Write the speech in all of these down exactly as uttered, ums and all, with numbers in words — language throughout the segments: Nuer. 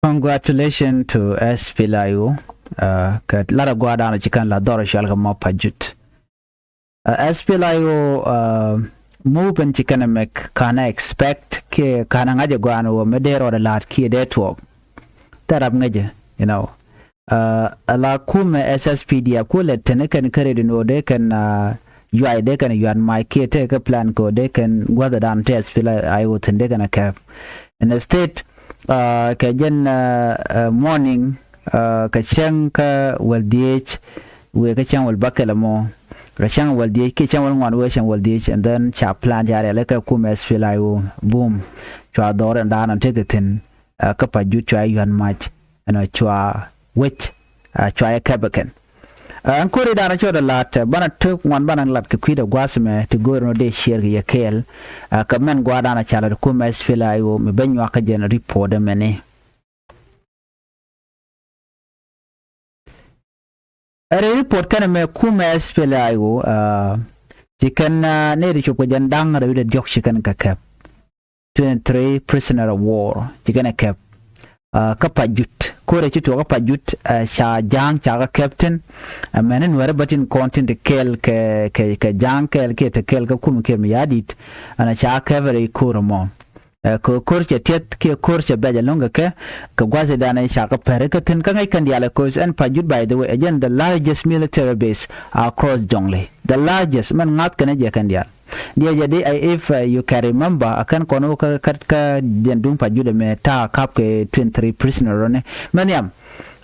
Congratulations to S P L A I O. Uh, kɛ lat a gua̱a̱r dan ci kɛn la dhɔr cɔal kɛ mɔ Pajut. Uh, S P L A I O, uh, move in ci kɛn ɛ mɛk ka̱n ɛ expect kiɛ ka̱n ɛ ŋa̱c ɛ gɔaan wä mi dee rɔɔdɛ la̱a̱t kiɛ dee tuɔɔk. Thɛrap ŋäcɛ, you know. Uh, ala kumɛ S S P D F kulɛ teni kɛn käri di nuɔ dee kɛn, uh, yuay dee kɛn yuan mac kiɛ tee kä plan kɛ dee kɛn gua̱thɛ dan tee S P L A I O thin dee kɛn a kɛp. Instead, uh, kɛ jɛn, uh, uh, morning, uh, kɛ cäŋ kä wäl dhiec wëë kä cäŋ wäl bäkɛl ɛmɔ, kɛ cäŋ wäl dhiec kiɛ cäŋ wäl ŋuan wëë cäŋ wäl dhiec, and then ca plan ca rialikä kumɛ S P L A I O, boom, cua dhɔr ɛn dan ɔ tekɛ thin. Uh, kä Pajut cua yuan mac ɛn ɔ cua wec, uh, cua yɛ kɛp ɛ kɛn. Uh, ɛn kori dan cua dɛ lat, uh, banɛ tek ŋuan banɛ lat kɛ kui̱dɛ gua̱a̱th mɛ ti go̱o̱r nɔ dee share kɛ yɛ kɛɛl. Uh, kɛ mɛn gua̱a̱r dan ca lat kumɛ S P L A I O mi ben nyuak kä jɛn report ɛmɛni. Ɛ ri report kɛn ɛmɛ kumɛ S P L A I O, uh, ci kɛn, uh, nɛy ti cop kɛ jɛn da̱ŋ rɛw wi̱cdɛ diɔ̱k ci kɛn kɛ kɛp. Twenty-three prisoner of war ci kɛn ɛ kɛp. Uh, kä Pajut, ko̱rɛ ci tuɔɔk kä Pajut, uh, ca ja̱a̱ŋ ca kɛ kɛp thi̱n. Uh, mɛni nuɛri bä tin kɔn tin ti kɛɛl kɛ, kɛ, kɛ ja̱a̱ŋ kɛɛl kiɛ ti kɛɛl kä kum kiɛ mi ya̱di̱t. Ɛn ca kɛp rɛy ko̱r ɛmɔ. Uh, kɛ ko̱r cɛ tiɛth kiɛ ko̱r cɛ bɛc ɛlɔ̱ŋ kɛ kɛ, kɛ gua̱thidan ca kɛ pɛr kä thi̱n kä ŋäc kɛn diaal ɛ ko̱c ɛn Pajut, by the way, ɛ jɛn the largest military base across Jonglei. The largest, mɛn ŋa̱th kɛn ɛ jɛ kɛn diaal. Diɛ jɛ di, if, uh, you can remember, a kɛn kɔn wä kä, kä, kä jɛn duŋ Pajut ɛmɛ ta̱a̱ kap kɛ twenty-three prisoner rɔni. Mɛ nhiam,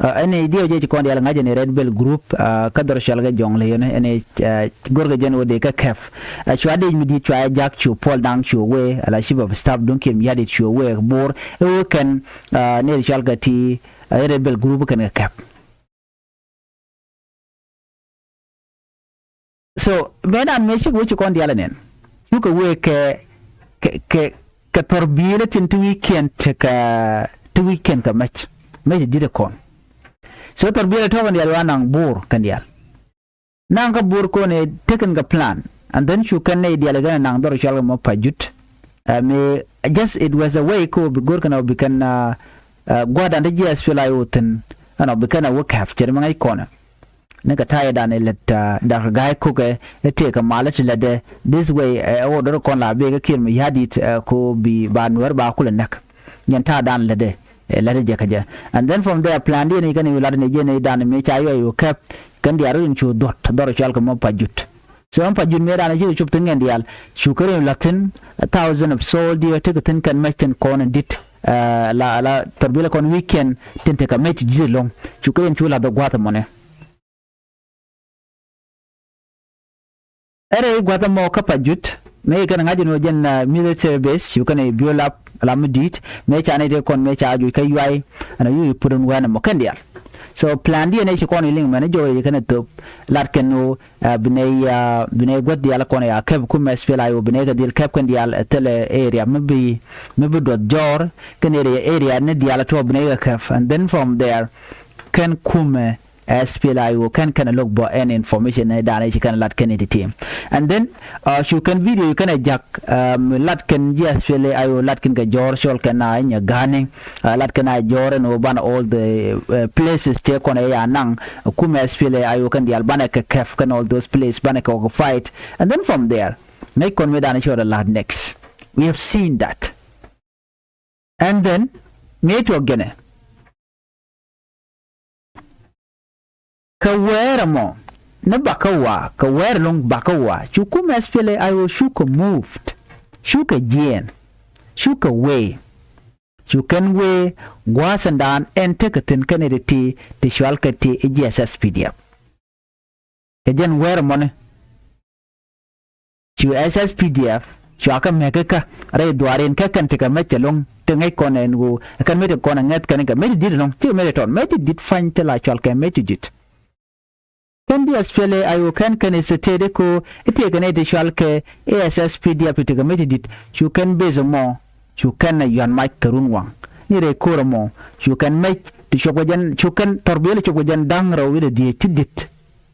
uh, ɛn i̱ diɛ jɛ ci kɔn diaal ŋa̱c ɛn i̱ Red Belt Group, uh, kä dhɔr cɔal kɛ Jonglei yɛn, ɛn i̱, uh, go̱rkɛ jɛn wä dee kä kɛp. Uh, cua dee mi di̱i̱t cua jak cu Paul Dang cu wee, ala chief of staff duŋ kiɛ mi ya̱di̱t cu wee Bor, ɛ wä kɛn, uh, ni cɔal kɛ ti, uh, Red Belt Group kɛn kɛ kɛp. So mëë dan mëë cik wec ci kɔn diaal ɛ nɛn. Cukɛ wëë kɛ, kɛ, kɛ, kɛ thɔr bi̱i̱lä tin ti wi̱i̱kiɛn tekɛ, ti wi̱i̱kiɛn kɛ mɛc. Mɛc di̱t ɛ kɔn. So thɔr bi̱i̱lä tɔ̱ kɛn diaal wa naŋ Bor kɛn diaal. Naŋ kä Bor kɔn ɛ tekɛn kɛ plan. And then cu kɛn nɛy diaal ɛ kɛn ɛ naŋ dhɔr cɔal kɛ mɔ Pajut. Ɛ mi just it was a way ko bi go̱r kɛn ɔ bi kɛn, uh, uh, gua̱dan ti jiɛth pil a yo̱o̱ thi̱n. Ɛn ɔ bi kɛn ɛ wä kɛp cɛ ri mi ŋäc kɔn ɛ. Ni kɛ ta̱yɛ dan ilɛt, ah, Dak Ga̱a̱y Kukɛ i̱ tëëkɛ mal i̱ ti lɛtdɛ. This way, eh, ɛ ɣöö do̱r kɔn la bek i̱ Kiir mi ya̱di̱t, eh, ko bi ba Nuɛr ba kulɛ näk. Nyɛn ta̱a̱ dan lɛtdɛ, eh, lɛtdɛ jɛ kä jɛ. And then from there, plan diɛn i̱ kɛn i̱ lat ni jɛn i̱ dan mi ca yuɔy i̱ kɛp kɛn diaal rɔ in cu dhuɔ̱t dhɔr cɔal kɛ mɔ Pajut. So ɛn Pajut mëë dan i̱ cikɛ cop thi̱n kɛn diaal cu kɛ rin la̱thi̱n, a thousand of soldier tekɛ thi̱n kɛn mɛc thi̱n kɔn in di̱t, eh, la, la thɔrbilɛ kɔn weekend tin tekɛ mɛc ti di̱t ɛlɔ̱ŋ. Cu kɛ rin cu la̱th ɛ gua̱th ɛmɔnɛ. Ɛ rɛy gua̱th ɛmɔ kä Pajut mëë kɛn ŋa̱c ɛn ɣöö jɛn, ah, military base cu kɛn ɛ build up la mi di̱i̱t mëë ca nɛy tëë kɔn mëë ca juc kä yuay ɛn ɣöö yuc put in wɛn ɛmɔ kɛn diaal. So plan diɛn ɛ ci kɔn ɛ liŋ mɛn ɛ jɔɔc ɛ kɛn ɛ thöp lat kɛn ɣöö, ah, bi nɛy, ah, bi nɛy gua̱th diaal kɔn ɛ a kɛp kumɛ S P L A I O bi nɛy kɛ dhil kɛp kɛn diaal ɛ thilɛ area mi bi, mi bi duɔth jɔɔr kɛn area, area ni diaal ɛ tuɔɔk bi nɛy kɛ kɛp and then from there kɛn kumɛ S P L A I O kɛn kɛn lo̱k bä ɛn information ni dan i̱ ci kɛn lat kɛn i̱ ti ti. And then, uh, cu kɛn video kɛn ɛ jak, um, lat kɛn ji̱ S P L A I O lat kɛn kɛ jɔ̱ɔ̱r cɔl kɛn a i̱ nyɛ ga̱ni, uh, lat kɛn a jɔ̱ɔ̱r ɛn ɣöö banɛ all the, uh, places tëë kɔn ɛ ya naŋ, uh, kumɛ S P L A I O kɛn diaal banɛ kɛ kɛp kɛn all those places banɛ kɛ occupied. And then from there, ŋäc kɔn mi dan i̱ cɔɔd ɛ lat next. We have seen that. And then, ŋi̱i̱c tuɔɔk jɛnɛ. Kɛ wäär ɛmɔ, ni bakä waa, kɛ wäär ɛlɔ̱ŋ bakä waa, cu kumɛ S P L A I O cukɛ moved, cukɛ jiɛɛn, cukɛ wee, cu kɛn wee gua̱a̱th ɛn dan ɛn tekɛ thi̱n kɛn ɛ ti ti, ti cɔal kɛ ti i̱ ji̱ S S P D F. Kɛ jɛn wäär ɛmɔni. Cu S S P D F cua kɛ mɛk kä rɛy dhuaarin kä kɛn tekɛ mec ɛlɔ̱ŋ ti ŋäc kɔn ɛn ɣöö kɛn mec ti kɔn ɛ ŋäth kɛn kɛ mec ti di̱t ɛlɔ̱ŋ cikɛ mec ti tɔt mec ti di̱t pa̱ny ti la cual kɛ mec ti di̱t. Kɛn ji̱ S P L A I O kɛn kɛn i̱ state i̱ ko i̱ tëëkɛ nɛy ti cual kɛ S S P D F ti tekɛ mec ti di̱t cu kɛn base ɛmɔ cu kɛn ɛ yuan mac kɛ run waŋ ni rɛy ko̱r ɛmɔ cu kɛn mec ti cuɔp kɛ jɛn cu kɛn thɔrbiɛl cuɔp kɛ jɛn da̱ŋ rɛw wi̱cdɛ dhieec ti di̱t.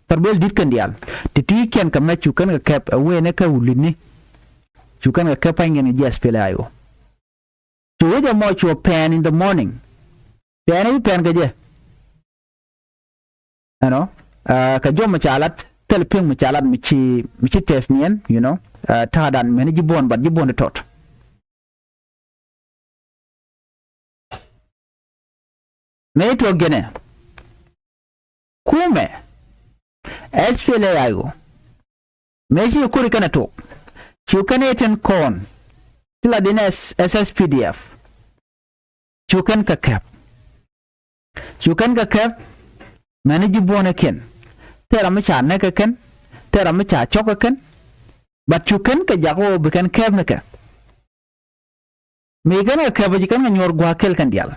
Thɔrbiɛl di̱t kɛn diaal ti ti kiɛn kɛ mɛ cu kɛn kɛ kɛp ɛ wëë ni kɛ wulitni. Cu kɛn kɛ kɛp pa̱ny kɛn kɛ ji̱ S P L A I O. Cu wec ɛmɔ cuɔ pɛn in the morning. Pɛn i̱ pɛn kɛ jɛ. Ɛnɔ, kɛ jɔm mi ca lat thil piŋ mi ca lat mi ci mi ci tɛth niɛn, you know. Ta̱a̱dan mɛni ji̱ buɔ̱n bat ji̱ buɔ̱n ti tɔt. Mëë tuɔɔk jɛnɛ kumɛ S P L A I O mëë ci kuri kɛn a tuɔɔk. Cu kɛn ɛ tin kɔn ti la din S S P D F. Cu kɛn kɛ kɛp. Cu kɛn kɛ kɛp. Mɛni ji̱ buɔ̱n ɛ kiɛn thil ram mi ca näk ɛ kɛn, thil ram mi ca cɔk ɛ kɛn. Bat cu kɛn kɛ jak ɣöö bi kɛn kɛp ni kɛ. Mi kɛn kɛ kɛp ci kɛn kɛ nyuɔ̱ɔ̱r gua̱a̱k kɛl kɛn diaal.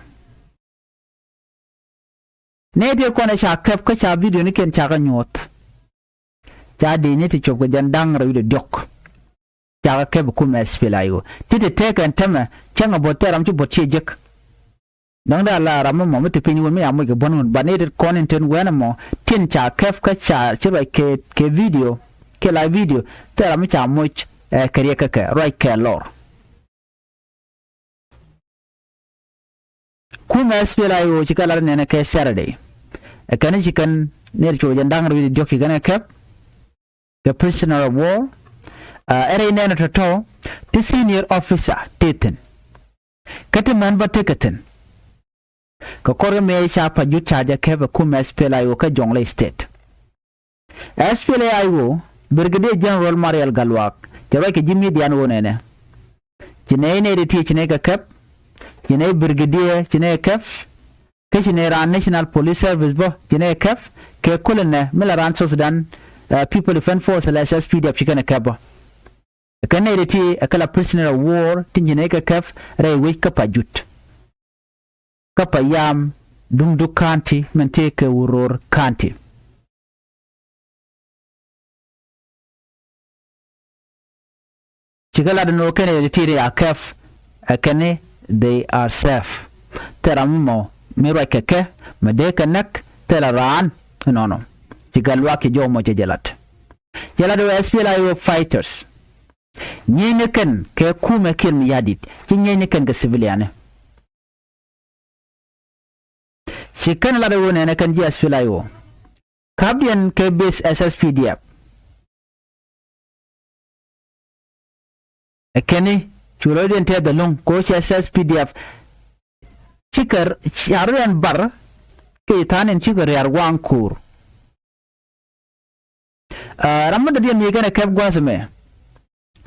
Nɛy ti kɔn ɛ ca kɛp kä ca video ni kiɛn ca kɛ nyuɔ̱th. Ca dee ni ti cop kɛ jɛn da̱ŋ rɛw wi̱cdɛ diɔ̱k. Ca kɛ kɛp ɛ kumɛ S P L A I O ti ti tëëkɛn tämɛ cäŋ ɛ bo̱th tɛɛr ram ci bo̱th ciɛ jek. Dɔ̱ŋ dee la ram mi mɔ mi ti piny wun mi a moc kɛ buɔ̱n wun bat nɛy ti kɔn in ten wɛn ɛmɔ tin ca kɛp kä ca ci ruac kɛ kɛ video kɛ la video tɛɛr ram mi ca moc ɛ kɛ riɛk kɛ kɛ ruac kɛ lɔr. Kumɛ S P L A I O ci kɛ lat nɛnɛ kɛ Saturday. Ɛ kɛn ci kɛn nɛr cuɔ jɛ da̱ŋ rɛw wi̱cdɛ diɔ̱k ci kɛn ɛ kɛp kɛ prisoner of war. Ɛ rɛy nɛnɛ tɔ̱tɔ̱ ti senior officer ti thi̱n. Kä ti män bä tekɛ thi̱n. Kɛ kɔr kɛ mëë ca pa jut ca jɛ kɛp ɛ kumɛ S P L A I O kä Jonglei State. S P L A I O Brigadier General Mariel Gatluak cɛ ruac kɛ ji̱ midian ɣöö nɛnɛ ci nɛy nɛy ti ti ci nɛy kɛ kɛp. Ci nɛy Brigadier ci nɛy kɛp. Kä ci nɛy raan National Police Service bä ci nɛy kɛp. Kɛ kulɛ nɛ mi la raan South Sudan People Defense Force la S S P D F ci kɛn ɛ kɛp bä. Kɛ nɛy ti ti ɛ kɛ la prisoner of war tin ci nɛy kɛ kɛp rɛy wec kä pa jut. Kä pa yam Dunduk County min tëë kɛ Uror County. Cikɛ lat ni ɣöö kɛn ɛ ti ti a kɛp ɛ kɛn ni they are safe. Thil ram mi mɔ mi ruac kɛ kɛ mi dee kɛ näk thilɛ raan inɔnɔ. Cikɛ luak ci jɔw mɔ cɛ jɛ lat. Cɛ lat ɣöö S P L A I O fighters nyieny ni kɛn kɛ kumɛ Kiir Mayardit ci nyieny ni kɛn kɛ civilian ni. Ci kɛn lat ɣöö nɛnɛ kɛn ji̱ S P L A I O kapdiɛn kɛ base S S P D F. Ɛ kɛn ni cu lɔcdiɛn tɛth ɛlɔ̱ŋ kɛ ɣöö ci S S P D F cikɛ ca rɔ̱diɛn bar kɛ tha̱a̱ŋ in cikɛ ria̱r waŋ ko̱o̱r. Ram mi dɔ̱diɛn mi kɛn ɛ kɛp gua̱a̱th ɛmɛ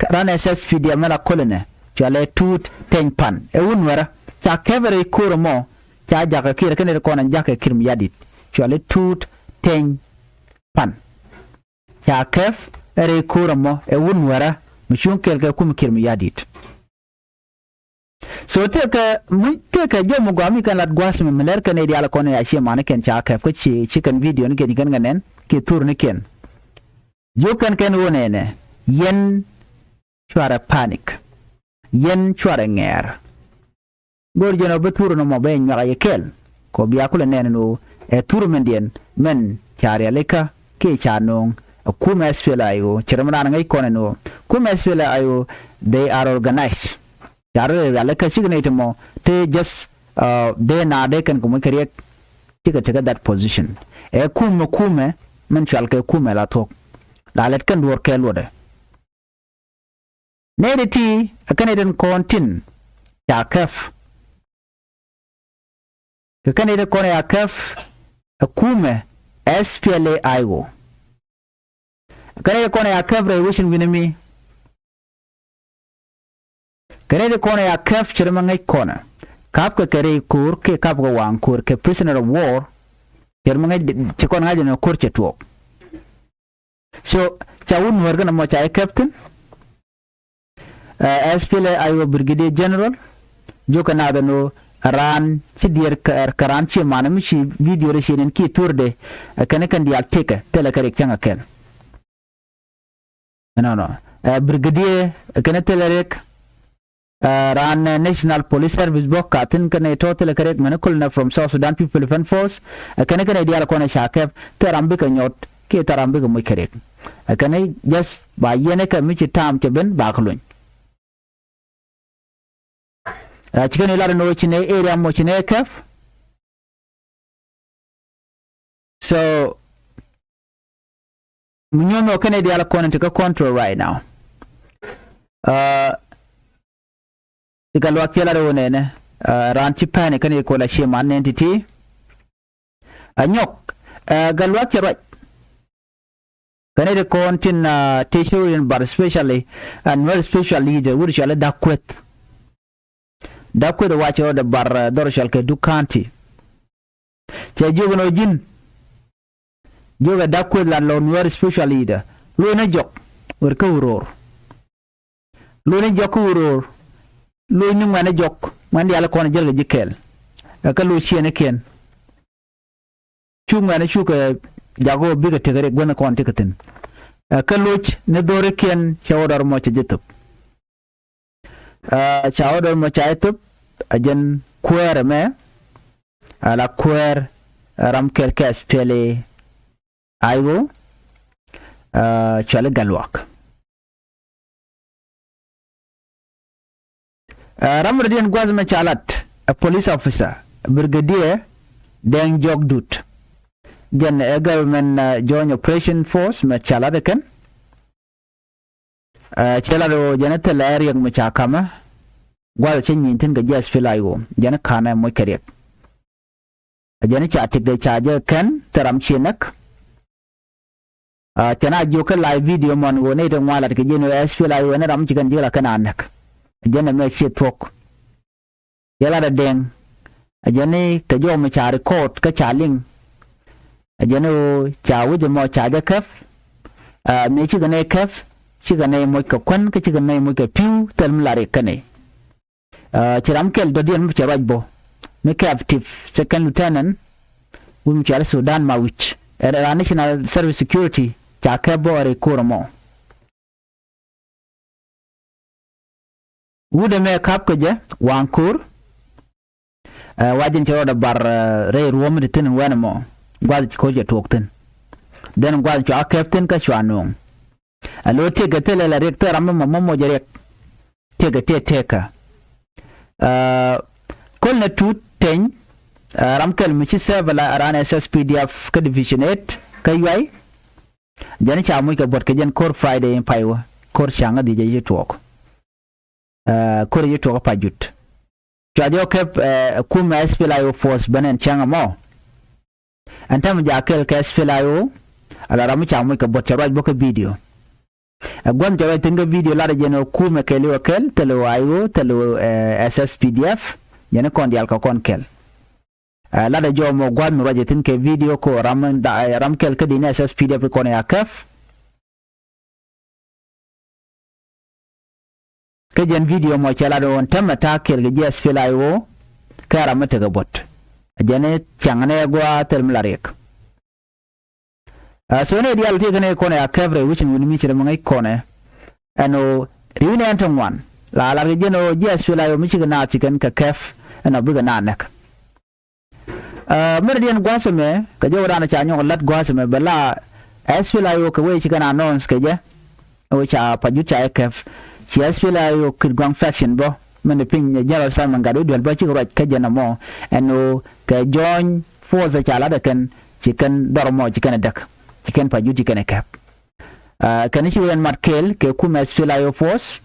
ran S S P D F mɛ la kolinɛ cualɛ Tuut Teny Pan ɛ wut Nuɛrä. Ca kɛp ɛ rɛy ko̱r ɛmɔ ca jakä Kiir ɛ kɛn ɛ ri kɔn ɛ jakä Kiir Mayardit cualɛ Tuut Teny Pan. Ca kɛp ɛ rɛy ko̱r ɛmɔ ɛ wut Nuɛrä mi cuŋ kɛɛl kɛ kum Kiir Mayardit. So tëëkɛ mi tëëkɛ jɔw mi gɔaa mi kɛn lat gua̱a̱th mi mi lɛr kɛn i̱ diaal kɔn i̱ a ciɛ manikiɛn ca kɛp kä ci ci kɛn video ni kɛn ci kɛn kɛ nɛn kiɛ thur ni kɛn. Jiök kɛn kɛn ɣöö nɛnɛ yɛn cuarɛ panic. Yɛn cuarɛ ŋɛɛr. Go̱o̱r jɛn ɔ bi thur ni mɔ bɛ nyuak a yɛ kɛɛl kɛ ɔ bia kulɛ nɛn ni ɣöö ɛ thur mɛndiɛn mɛn ca rialikä kiɛ ca no̱o̱ŋ. Ɛ kumɛ S P L A I O cɛ rɛ mi raan ŋäc kɔn ɛn ɣöö kumɛ S P L A I O they are organized. Ca rɔ rialikä cikɛ nɛy ti mɔ te just dee na dee kɛn kɛ muc kɛ riɛk. Cikɛ tekɛ that position ɛ kumɛ kumɛ mɛn cual kɛ kumɛ la thuɔ̱k. La lɛt kɛn duɔ̱ɔ̱r kɛ luɔtdɛ. Nɛy ti ti ɛ kɛn nɛy tin kɔn tin ca kɛp. Kɛ kɛn nɛy tin kɔn ca kɛp ɛ kumɛ S P L A I O. Kɛn nɛy tin kɔn ca kɛp rɛy wecin wi̱ni mi. Kɛn nɛy tin kɔn ca kɛp cɛ rɛ mɛ ŋäc kɔnɛ. Kapkɛ kɛ rɛy ko̱o̱r kiɛ kapkɛ waŋ ko̱o̱r kɛ prisoner of war. Cɛ rɛ mɛ ŋäc ci kɔn ŋa̱c ɛn ko̱o̱r cɛ tuɔɔk. So ca wut Nuäär kɛn ɛmɔ ca jɛ kɛp thi̱n. S P L A I O Brigadier General jiökɛ naath ɛn ɣöö raan ci diɛɛr kɛ raan ci man mi ci video rɛ ci nin ki thurde. Kɛn kɛn diaal tëkɛ thilɛ kɛ riɛk cäŋ kɛl. Ɛnɔnɔ Brigadier kɛn thilɛ riɛk. Raan National Police Service bä ka thi̱n kɛn tɔ̱ thilɛ kɛ riɛk mɛn kulnɛ from South Sudan People Defense Force. Kɛn kɛn diaal kɔn ca kɛp thil ram bikɛ nyɔt kiɛ thil ram bikɛ muc kɛ riɛk. Kɛn just ba yiɛn kɛ mi ci ta̱a̱m cɛ ben ba kɛ luny. Ci kɛn ilat ɛn ɣöö ci nɛ area mɔ ci nɛ kɛp. So mi nyuɔ̱n nhɔk kɛnɛ diaal kɔn in ti kä control right now. Ti Gatluak cɛ lat ɣöö nɛnɛ raan ci pɛn kɛn i̱ kol a cie man nɛn ti̱ti̱. A nyɔk Gatluak cɛ ruac kɛn i̱ ti kɔn tin ti ci ruin bar specially a Nuer special leader wut cɔal i̱ Dak Kueth. Dak Kueth wac rɔɔdɛ bar dhɔr cɔal kɛ Duk County. Cɛ jiök ɛn ɣöö ji̱n jiök ɛ Dak Kueth lat lɔ Nuer special leader. Luɔ̱c ni jɔk ɣöö kä Uror. Luɔ̱c ni jɔk kä Uror. Luɔ̱c ni ŋuɛ̈ni jɔk ŋuɛ̈ni diaal kɔn jäl kɛ ji̱ kɛl. Ɛ kä lo̱c ciëënikiɛn. Cu ŋuɛ̈ni cukɛ jak ɣöö bikɛ tekɛ rik guänh kɔn tekɛ thi̱n. Ɛ kä lo̱c ni dho̱rikiɛn cɛ ɣöö dɔr mɔ cɛ ji̱ thöp. Ca ɣöö dɔr mɔ ca ji̱ thöp a jɛn kuäär ɛmɛ. Ala kuäär ram kɛl kɛ SPLA-IO. Cuali Gatluak. Ram rɔ̱diɛn gua̱th mɛ ca lat a police officer Brigadier Deng Jok Dut. Jɛn ɛ government joint operation force mɛ ca lat ɛ kɛn. Cɛ lat ɣöö jɛn ɛ thilɛ riɛk mi ca ka̱mä. Gua̱th cä nyi̱i̱n thi̱n kɛ ji̱ SPLA-IO jɛn ɛ ka̱nɛ moc kɛ riɛk. Jɛn ɛ ca tik dee ca jɛ kɛn thil ram ciɛ näk. Cɛ na jiök kä live video mɔn ɣöö nɛy ti ŋuan lat kɛ ji̱n ɣöö SPLA-IO ɛn ram ci kɛn ji̱ la kɛn a näk. Jɛn ɛ mɛ ciɛ thuɔ̱k. Yɛ lat a Deng. A jɛn i̱ kɛ jɔw mi ca record kä ca liŋ. A jɛn i̱ ɣöö ca wi̱c ɛmɔ ca jɛ käp. Mëë cikɛ nɛy käp cikɛ nɛy moc kɛ kuän kä cikɛ nɛy moc kɛ pi̱w thil mi la rik kä nɛy. Ci ram kɛl dɔ̱diɛn mi cɛ ruac bä mi captive second lieutenant wi̱c mi cɔal Sudan Mawic ɛ ran National Service Security ca käp bä ɛ rɛy ko̱r ɛmɔ. Wut ɛmɛ ka̱p kɛ jɛ waŋ ko̱r. Ɛ wacin cɛ rɔɔdɛ bar rɛy ruɔ̱m ti thi̱n wɛn ɛmɔ gua̱th ci ko̱r cɛ tuɔɔk thi̱n. Then gua̱th cua käp thi̱n kä cua nuɔ̱ɔ̱ŋ. Ɛ lo̱ tëkɛ thilɛ la riɛk thil ram mi mɔ mɔ mɔ jɛ riɛk. Tëkɛ tëë tëkä. Köl nɛ Tut Teny ram kɛl mi ci serve la ran SSPDF kä Division eight kä Yuay. Jɛn ca muc kɛ buɔt kɛ jɛn ko̱r Friday in pay wä ko̱r ca̱ŋ a dhiec a ci tuɔɔk. Ko̱r a ci tuɔɔk a Pajut. Cua jɔk kɛp ɛ kumɛ SPLA-IO force ben ɛn cäŋ ɛmɔ. Ɛn täämɛ jaak kɛl kɛ SPLA-IO. Ala ram mi ca muc kɛ buɔt cɛ ruac bä kä video. Ɛ gua̱n cɛ ruac thi̱n kä video latdɛ jɛn ɛ kumɛ kɛɛliw ɛ kɛl thil ɛ IO thil ɛ SSPDF. Jɛn ɛ kɔn diaal kɛ kɔn kɛl. Latdɛ jɔw mɔ gua̱n mi ruac ɛ thi̱n kɛ video kɔ ram kɛl kä di̱n SSPDF kɔn ya käp. Kä jɛn video mɔ cɛ lat ɣöö ɛn täämɛ ta̱a̱ kɛɛl kɛ ji̱ SPLA-IO. Kä ram mi tekɛ buɔt. Jɛn i̱ caŋ nɛ gua̱a̱ thil mi la riɛk. Ɛ so nɛ diaal ti kɛn i̱ kɔnɛ a käp rɛy wi̱cin wi̱n mi ci rɛ mi ŋäc kɔnɛ. Ɛn ɣöö ri̱w nɛ ɛn ti ŋuan la lat kɛ jɛn ɣöö ji̱ SPLA-IO mi cikɛ naath ci kɛn kɛ käp. Ɛn ɣöö bikɛ naath näk. Mɛn diɛn gua̱a̱th ɛmɛ kɛ jɔw dan ca nyɔk lat gua̱a̱th ɛmɛ bɛ la SPLA-IO kɛ wee ci kɛn announce kɛ jɛ. Ɣöö ca Pajut ca jɛ käp ci SPLA-IO kit gua̱a̱ŋ faction bä mɛn piny General Simon Gat wee duel bä cikɛ ruac kä jɛn ɛmɔ. Ɛn ɣöö kɛ joint force ca lat ɛ kɛn ci kɛn dhɔr ɛmɔ ci kɛn ɛ däk ci kɛn Pajut ci kɛn ɛ käp. Kɛn ci wee ɛn mat kɛɛl kɛ kumɛ SPLA-IO force.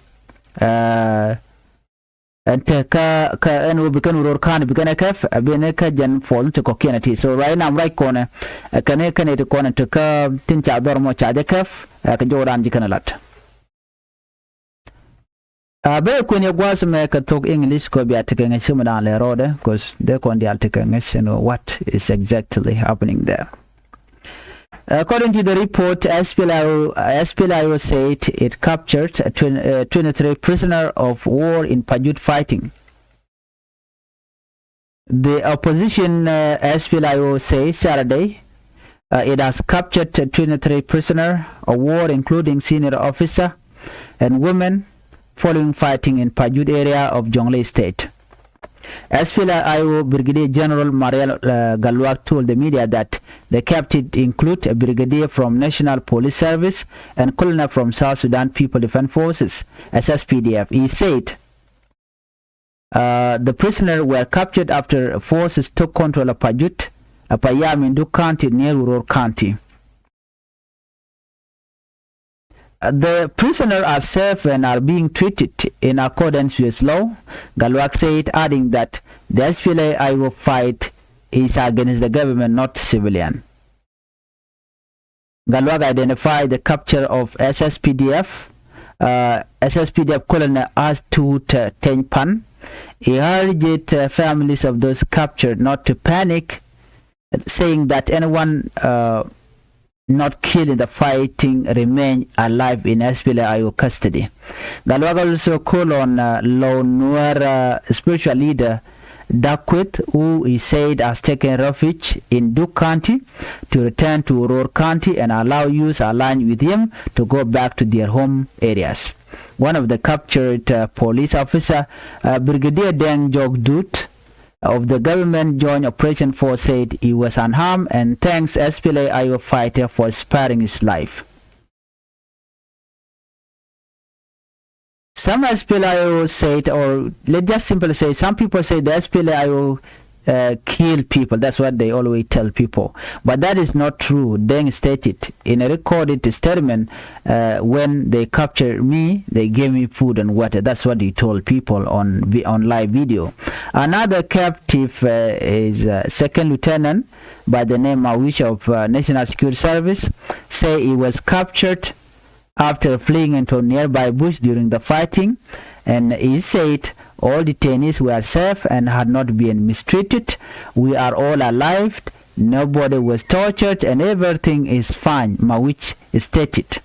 Ɛn te kä kä ɛn ɣöö bi kɛn wä ror ka̱n bi kɛn ɛ käp ɛ ben kä jɛn force ti kɔ̱kiɛn ɛ ti so right now right kɔnɛ. Ɛ kɛn ɛ kɛn ɛ ti kɔnɛ te kä tin ca dhɔr mɔ ca jɛ käp. Ɛ kɛ jɔw dan ji̱ kɛn ɛ lat. Ɛ ben kuën yɛ gua̱a̱th mɛ kɛ thok English kɔ bia tekɛ ŋäc cimɛ dan lɛ rɔɔdɛ 'cause dee kɔn diaal tekɛ ŋäc ɛn ɣöö what is exactly happening there. According to the report, SPLA-IO, SPLA-IO said it captured twenty, uh, twenty-three prisoner of war in Pajut fighting. The opposition, uh, SPLA-IO said Saturday, uh, it has captured twenty-three prisoner of war, including senior officer and women, following fighting in Pajut area of Jonglei State. SPLA-IO Brigadier General Mariel, uh, Galwak told the media that the captive include a brigadier from National Police Service and colonel from South Sudan People Defense Forces, SSPDF. He said, uh, the prisoners were captured after forces took control of Pajut Payam in Duk County near Uror County. The prisoners are safe and are being treated in accordance with law, Gatluak said, adding that the S P L A I O fight is against the government, not civilian. Gatluak identified the capture of S S P D F, uh, S S P D F colonel Arthur Teny Pan. He urged, uh, families of those captured not to panic, saying that anyone, uh, not killed in the fighting remain alive in S P L A I O custody. Gatluak also called on, uh, Lou Nuer, uh, spiritual leader Dak Kueth, who he said has taken refuge in Duk County, to return to Uror County and allow youth aligned with him to go back to their home areas. One of the captured, uh, police officer, uh, Brigadier Deng Jok Dut, of the government joint operation force said he was unharmed and thanks S P L A I O fighter for sparing his life. Some S P L A I O said, or let's just simply say, some people say the S P L A I O, uh, kill people. That's what they always tell people. But that is not true, Deng stated in a recorded statement. Uh, when they captured me, they gave me food and water. That's what he told people on vi-, on live video. Another captive, uh, is, uh, Second Lieutenant by the name Mawish of, uh, National Security Service, say he was captured after fleeing into a nearby bush during the fighting, and he said all detainees were safe and had not been mistreated. We are all alive. Nobody was tortured and everything is fine, Mawish stated.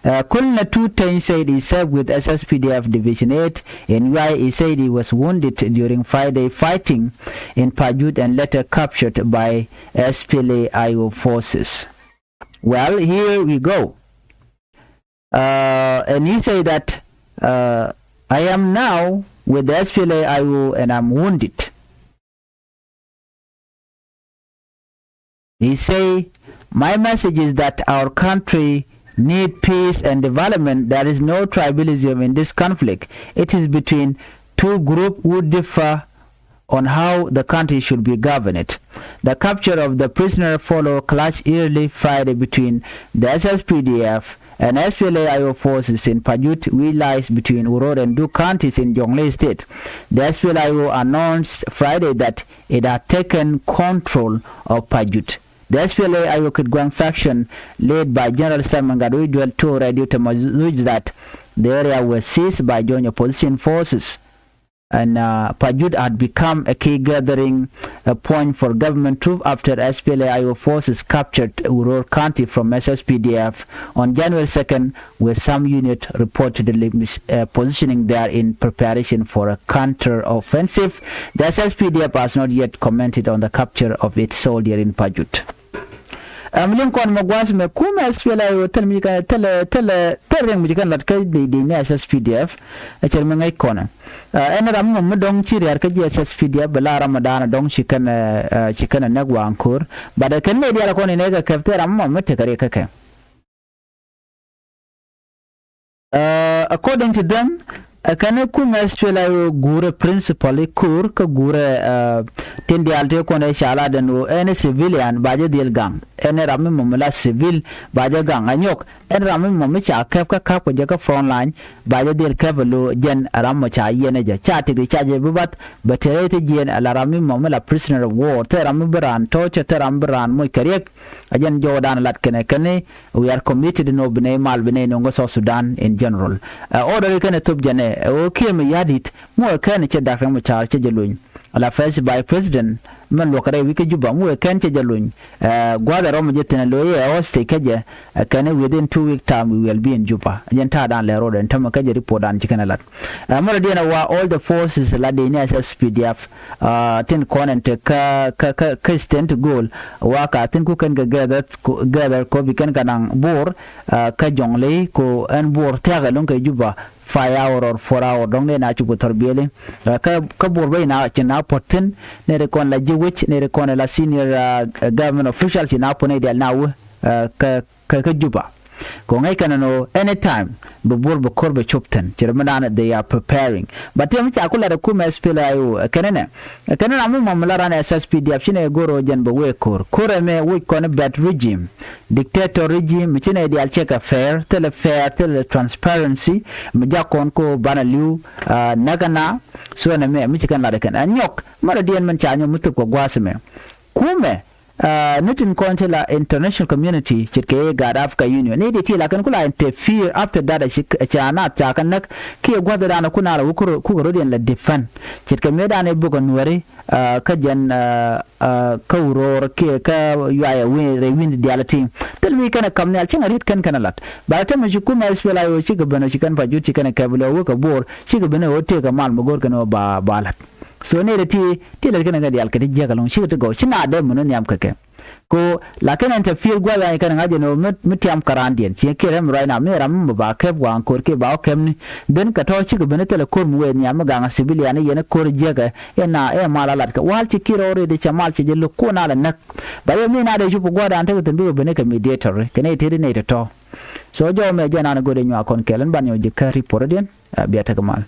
Uh, Colonel Tut Teny said he served with S S P D F Division eight in Ywai. He said he was wounded during Friday fighting in Pajut and later captured by S P L A I O forces. Well, here we go. Uh, and he said that, uh, I am now with the S P L A I O and I'm wounded. He say, my message is that our country need peace and development. There is no tribalism in this conflict. It is between two groups who differ on how the country should be governed. The capture of the prisoner follow clash early Friday between the S S P D F and S P L A I O forces in Pajut, which lies between Uror and Duk counties in Jonglei State. The S P L A I O announced Friday that it had taken control of Pajut. The S P L A I O Kitgwang faction, led by General Simon Gatwech, told Radio Tamazuj that the area was seized by joint opposition forces. And, uh, Pajut had become a key gathering, uh, point for government troop after S P L A I O forces captured Uror County from S S P D F on January second, with some unit reportedly mis-, uh, positioning there in preparation for a counter-offensive. The S S P D F has not yet commented on the capture of its soldier in Pajut. Ɛ, mi liŋ kɔn mɛ gua̱a̱th mɛ kumɛ S P L A I O thil mi kɛ thil, thil, thil riɛŋ mi ci kɛn lat kä di, di ni S S P D F. Ɛ cɛr mi ŋäc kɔn. Ɛ, ɛn ram mɔ mi dɔŋ ci riar kä ji̱ S S P D F bɛ la ram mɔ daanɛ dɔŋ ci kɛn, ɛ, ci kɛn ɛ nɛk waŋ ko̱r. But ɛ kɛn mi diaal kɔn in ɛ kɛ kɛp thil ram mɔ mi tekɛ riɛk kä kɛ. Uh, according to them, ɛ kɛn ɛ kumɛ S P L A I O guurɛ principal i̱ ko̱r kä guurɛ, uh, tin diaal tëë kɔn ɛ ca lat ɛn ɣöö ɛn ɛ civilian ba jɛ dhil gaŋ. Ɛn ɛ ram mi mɔmi la civil ba jɛ gaŋ. Ɛ nyɔk ɛn ram mi mɔmi ca kɛp kä ka̱p kɛ jɛ kä front line ba jɛ dhil kɛp ɛ lo̱ jɛn ɛ ram mɔ ca yiɛn ɛ jɛ. Ca tëk di ca jɛ bi bath bɛ tëë rɛy te jiɛn ɛ la ram mi mɔmi la prisoner of war. Thɛ ram mi bi raan torture, thɛ ram mi bi raan moc kɛ riɛk. Ɛ jɛn jɔwdan lat kɛnɛ kɛn i̱ we are committed nɔ bi nɛy mal bi nɛy nöŋ kä South Sudan in general. Ɛ order i̱ kɛn ɛ thop jɛn ɛ ɣöö kiɛ mi ya̱di̱t mi wee kɛn cɛ Dak Riek Machar cɛ jɛ lony. Ala first vice president mɛn luɔk kɛ rɛy wi̱c kä Juba mi wee kɛn cɛ jɛ lony. Ɛ gua̱a̱th ɛ rɔm jɛ thi̱n ɛ lo̱c ɛ hostage kä jɛ. Ɛ kɛn i̱ within two week time we will be in Juba. Ɛ jɛn ta̱a̱dan lɛ road ɛn tämɛ kä jɛ report dan ci kɛn ɛ lat. Ɛ mɛrɛ diɛn ɛ wa all the forces la dee ni S S P D F, ɛ tin kɔn ɛn te kä, kä, kä, kä Eastern ti go̱o̱l. Wa ka thin ku kɛn kɛ gather, gather kɔ bi kɛn kɛ naŋ Bor, ɛ kä Jonglei kɔ ɛn Bor thia̱k ɛlɔ̱ŋ kɛ Juba five hour or four hour dɔ̱ŋ dee na cuk kɛ thɔr biɛli. Ɛ kä, kä Bor bä ci na, ci na puɔ̱t thi̱n, nɛy ti kɔn la ji̱ wec, nɛy ti kɔn la senior, ɛ, government official ci na puɔ̱t nɛy diaal na wä, ɛ kä kä, kä Juba. Kɛ ŋäc kɛn ɛn ɣöö anytime bi buɔr bi ko̱r bɛ cop thi̱n, ci ri mi dan they are preparing. But tiɛm ca ku lat ɛ kumɛ S P L A I O ɛ kɛn ɛnɛ, ɛ kɛn ɛnɛ mi mɔm mi la ran S S P D F ci nɛ go̱r ɣöö jɛn bɛ wee ko̱r. Ko̱r ɛmɛ wi̱c kɔn bad regime, dictator regime, mi ci nɛ diaal cɛ kɛ fair, thilɛ fair, thilɛ transparency, mi jak kɔn ko banɛ li̱w näk ɛna. So ɛnɛ mɛ mi ci kɛn lat ɛ kɛn ɛ nyɔk mɛ rɔ diɛn mɛn ca nyɔk mi thop kɛ gua̱a̱th ɛmɛ. Kumɛ ni tin kɔn ti la international community ce̱tkɛ i̱ gaat Africa Union ni di ti la kɛn ku la interfere after that. Ca naath ca kɛ näk kiɛ gua̱thdan ku na la wä kukɛ rot yɛn la defend ce̱tkɛ mëëdan i̱ bukɛ nuɛri kä jɛn kä wuror kiɛ kä yuayɛ rɛy wi̱n diaal ti. Thil mi kɛn ɛ kam nhial cäŋ a riet kɛn kɛn a lat ba la tämɛ ci kumɛ S P L A I O cikɛ ben ɔ ci kɛn pa jut ci kɛn ɛ kɛp lɛ wä kɛ bo̱o̱r cikɛ ben ɛ wä tëëk ɛ mal mi go̱o̱r kɛn ɛ wä ba lat. So nɛy ti ti lät kɛn kɛ diaal kɛ ti jiäk ɛlɔ̱ŋ cikɛ ti gɔw ci na dee mën nhiam kɛ kɛ. Ko la kɛn ɛn te pi̱i̱r gua̱th any kɛn ŋa̱c ɛn ɣöö mi tiam kä raandiɛn ci kiɛ rɛm ruac na mi ram mi ba kɛp waŋ ko̱r kiɛ ba wä kɛpni. Dhen kɛ tɔ̱ cikɛ ben thilɛ ko̱r mi wee nhiam mi gaŋ a civilian i̱ yɛn ko̱r jiäkɛ. Ɛn na ɛ mal a latkɛ wal ci kiɛ rɔɔr i̱ di cɛ mal ci jɛ lo̱k kuɔn a lɛ näk. Ba yɛ mi na dee cup gua̱dan tekɛ thi̱n bikɛ ben kɛ mediator kɛ nɛy tëëdi nɛy tɔ̱tɔ̱. So jɔw mɛ jɛ nan go̱dɛ nyuak kɔn kɛl ɛn ban nyɔk ji̱ kä report diɛn. Bia tekɛ mal.